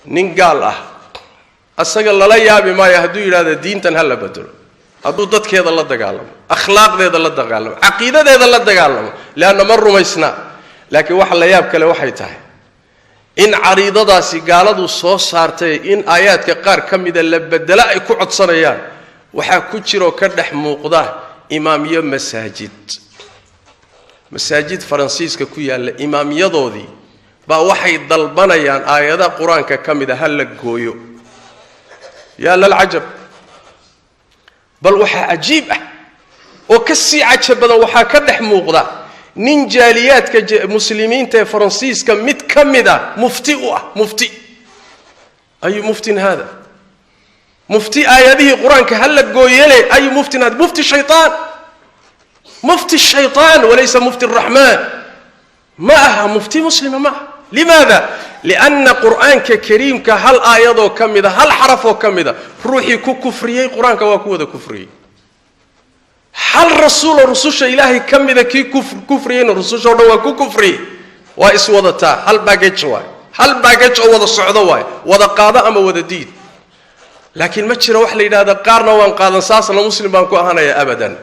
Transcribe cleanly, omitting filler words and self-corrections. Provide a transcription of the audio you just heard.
Nin gaal ah asaga lala yaabi maayo hadduu yidhahdo diintan ha la bedelo, hadduu dadkeeda la dagaalamo, akhlaaqdeeda la dagaalamo, caqiidadeeda la dagaalamo, leanna ma rumaysna. Laakiin waxa la yaab kale waxay tahay in cariidadaasi gaaladu soo saartay in aayaadka qaar ka mida la bedelo ay ku codsanayaan, waxaa ku jiroo ka dhex muuqda imaamyo masaajid, masaajid Faransiiska ku yaalla. Imaamyadoodii baa waxay dalbanayaan aayadaha Qur-aanka ka mida ha la gooyo. Yaa lalcajab! Bal waxaa cajiib ah oo ka sii cajab badan, waxaa ka dhex muuqda nin jaaliyaadka muslimiinta ee Faransiiska mid ka mid ah mufti u ah. Mufti ayu muftin haada? Mufti aayadihii Qur-aanka ha la gooyele, ayu muftin hada? Mufti shaytaan, mufti shaytaan walaysa mufti raxmaan. Ma aha mufti muslima, ma aha. Limaada? Lianna Qur'aanka kariimka hal aayadoo ka mida, hal xarafoo ka mida, ruuxii ku kufriyey Qur-aanka waa ku wada kufriyey. Hal rasuuloo rususha Ilaahay ka mida kii kufriyeyna rususha o dhan waa ku kufriyey. Waa iswadataa, hal baagaj waay, hal baagaj oo wada socdo waay. Wada qaado ama wada diid, laakiin ma jiro wax la yidhahda qaarna waan qaadan, saasna muslim baan ku ahaanaya, abadan.